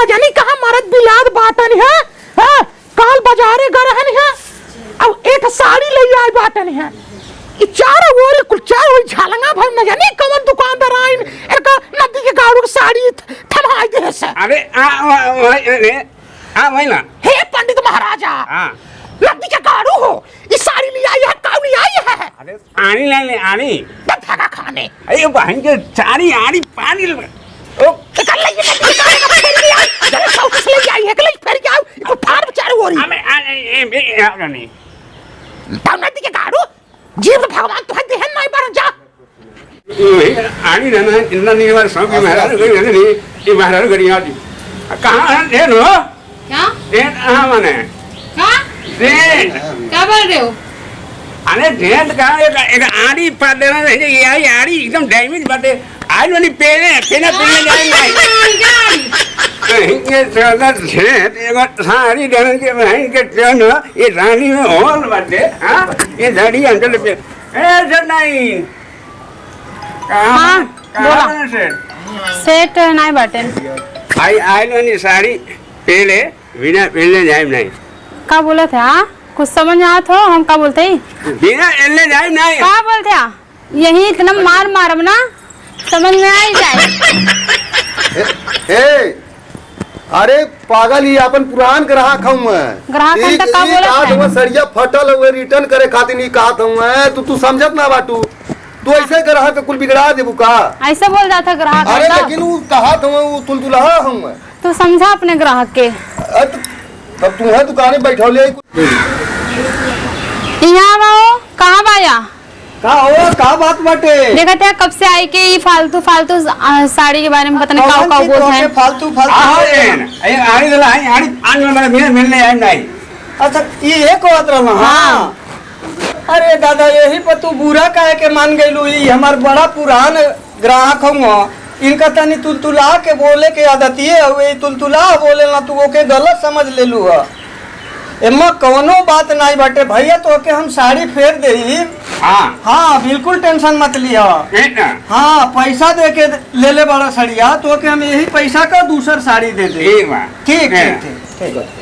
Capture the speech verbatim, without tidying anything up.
जानी कहाँ मरद बिलात बाटन है, हाँ? काल बजारे गए रहन है, अब एक साड़ी ले आए बाटन है। ई चारों ओर कुल चारों ओर झालंगा भर न जानी कौन दुकानदार आइन, एनका नदी के गाड़ू के साड़ी थ-, थमाई दे से। अरे, आ, आ, आ, अरे, आ, वही ना। हे पंडित महाराजा, हाँ। नदी के गाड़ू हो, ई साड़ी ले आई है, काऊ ले आई है? अरे, आनी ले ले, आनी। तब धागा खाने। अरे, बहन के साड़ी, आनी, पानी ले। ओ। निकल ले, ये नदी के गाड़ू का फेर ले आई। जरा सौ किस ले आई है, कि ले फेर के आओ, ये तो फाड़ बेचारे हो रही। अबे, आ, ए, ए, ए, आ, नहीं। तब नदी के गाड़ू, जीव तो भगवान तुहे देहन नहीं बार जा। ये आनी रहना, इतना नहीं बार सब महाराज गई रहने नहीं, ये महाराज गई आज। कहाँ है, देन हो? क्या? देन कहाँ माने? क्या? देन। क्या बोल रहे हो? अरे, देन कहाँ, एक, एक आड़ी पा देना नहीं, ये आई आड़ी एकदम damage बाटे। आज वाली पेने, पेने, पेने जाए नहीं। क्या आड़ी? कहीं के चलत है, एगो साड़ी देन के बहन के ट्रेन हो, ये रानी में होल बाटे, हाँ? ये दाढ़ी अंदर पे, ए, सर नहीं। कहाँ हाँ, बने, कहाँ बोला। बने सेठ? सेठ नहीं बाटे। आई, आइल वाली साड़ी पहले बिना पहले जाए नहीं। का बोलत है, हाँ? कुछ समझ में आवत हो, हम का बोलते ही? बिना पहले जाए नहीं। का बोलते हैं? यही इतना मार मारब ना, समझ में आई जाए। ए, ए, अरे पागल, ई आपन पुरान ग्राहक हउवे। ग्राहक ई, हम त का ई बोलत कहत है? हउवे, सड़िया फटल हउवे, return करे खातिर ई कहत हउवे। तू, तू समझत ना बाटू। तू ऐसे ग्राहक के कुल बिगड़ा देबू का? ऐसे बोल जात है ग्राहक अरे हम त। लेकिन उ कहत हउवे, उ तुलतुलहा हउवे। तू समझा अपने ग्राहक के। अरे त-, तब तू है दुकाने बैठौले। यहाँ आओ, कहाँ बाया? का हो, का बात बाटे? देखत है कब से आई के ई फालतू, फालतू, आ, साड़ी के बारे में पता नहीं काऊ, कौन काऊ सी बोलत तोहके है। फालतू, फालतू हाँ, बोलत है? बहन, ये आड़ी वाला है, आड़ी, आड़ी वाला मेरे मिलने आए नहीं। अच्छा, ई एक बात रहल, हाँ। हाँ। अरे दादा, यही पर तू बुरा काहे के मान गइलू? ई हमार बड़ा पुरान ग्राहक हउवा, इनका तनी तुलतुला के बोले के आदतिये हउवे, ई तुलतुला बोले ना, तू ओके गलत समझ लेलू ह। एम्मा कौनो बात नाई बाटे भैया, तोके हम साड़ी फेर देही। हाँ। हाँ, बिल्कुल tension मत लिया। ठीक ना? हाँ, पैसा दे के ले ले बड़ा सड़िया, तोके हम यही पैसा का दूसर साड़ी दे दे। ठीक बा। ठीक, हाँ। ठीक, ठीक, ठीक।